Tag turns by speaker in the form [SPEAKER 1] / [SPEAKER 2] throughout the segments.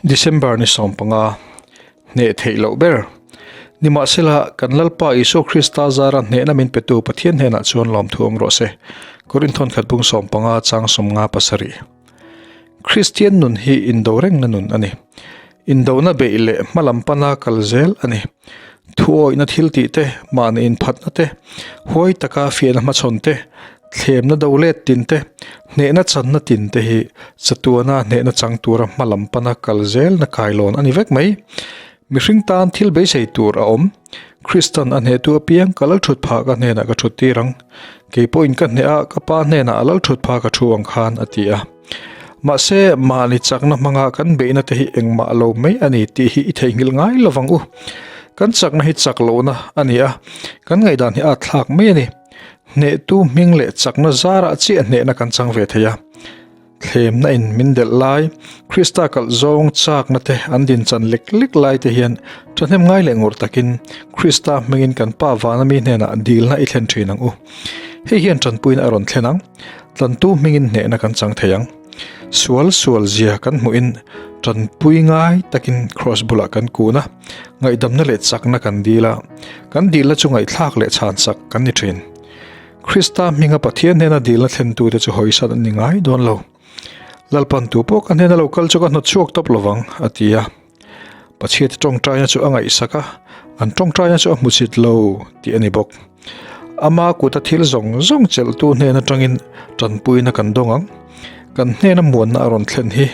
[SPEAKER 1] December ni 15 hneh theih loh ber. Nimahsela, kan Lalpa Isua Krista zara hnehna min petu Pathian hnenah chuan lawmthu awm rawh se. Korinth khat bung 15 chang 57. Kristian nun hi indo rengna nun a ni. Indona beih leh hmalam pana kal zel a ni. Thuawihna thil tih te, mahni inphatna te, huai taka fiahna hmachhawn te, thlemna do let tin te, hnehna channa tin te hi chatuana hnehna chang tura hmalam pana kal zelna kailawn a ni vek mai. Mihring tan thil beisei tur a awm. Kristan a hnehtu apiang ka lal thut phah ka hnenah ka thut tir ang. Kei pawhin ka hneh a, ka pa hnenah a lal thut phah ka thu ang khan a ti a. Mahse, mahni chakna hmanga kan beihna te hi engmah lo mai a ni tih hi i theihnghilh ngai lo vang u. Kan chakna hi chak lohna a ni a, kan ngaihdan hi a thlak mai a ni. Hnehtu hming leh chakna zarah chiah hnehna kan chang ve thei a. Thlemna in min delh lai, Krista kalh zawng chakna te an din chan lek lek lai te hian thahnem ngai leh ngawrh takin Krista hmingin kan Pa vana mi hnenah dilna i thlen thin ang u. Hei hian tanpuina a rawn thlen ang. Tlantu hmingin hnehna kan chang thei ang. Sual sual zia kan hmuhin tanpui ngai takin Kraws bulah kan kun a, ngaihdamna leh chakna kan dil a, kan dilna chu ngaihthlak leh chhansak kan ni thin. Krista hminga Pathian hnena dilna thlentute chu hawisan an ni ngai dawn lo. Lalpan tu pawh ka hnena lo kal chu ka hnawt chhuak tawp lovang, a ti a. Pathiate tawngtaina chu a ngaihsak a, an tawngtaina chu a hmuchit lo tih a ni bawk. Ama kuta thil zawng zawng chelhtu hnen atangin tanpuina kan dawng ang. Kan hnena muanna a rawn thlen hi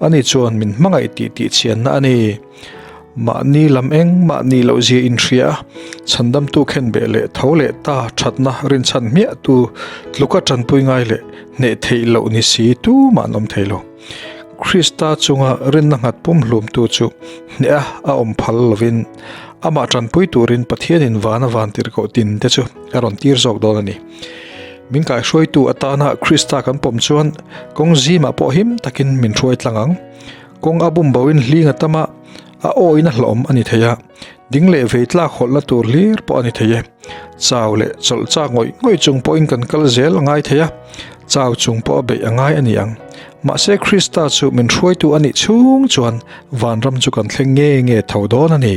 [SPEAKER 1] ani chuan min hmangaih tih tihchhianna a ni. Mahni lam eng mahni loh zia inhria a, chhandamtu khenbeh leh tho leh ta thatna rinchhan hmiahtu tluka tanpui ngai leh hneh theih loh ni si tumah an awm thei lo. Krista chunga rinna nghat pumhlumtu chu hneh a a awm phal lovin amah tanpui turin Pathianin vana vantirhkoh tin te chu a rawn tir zawk dawn a ni. Min kaihruaitu atana Krista kan pawm chuan kawng zimah pawh him takin min hruai tlang ang. Kawng a bum boin hling a tam a, a awina hlawm a ni thei a, ding leh vei tlak hawlhna tur hlir pawh a ni thei e. Chau leh chawlh chak ngawih ngawih chung pawhin kan kal zel a ngai thei a, chau chung pawh a beih a ngai a ni ang. Mahse Krista chu min hruaitu a nih chhung chuan vanram chu kan thleng nge nge tho dawn a ni.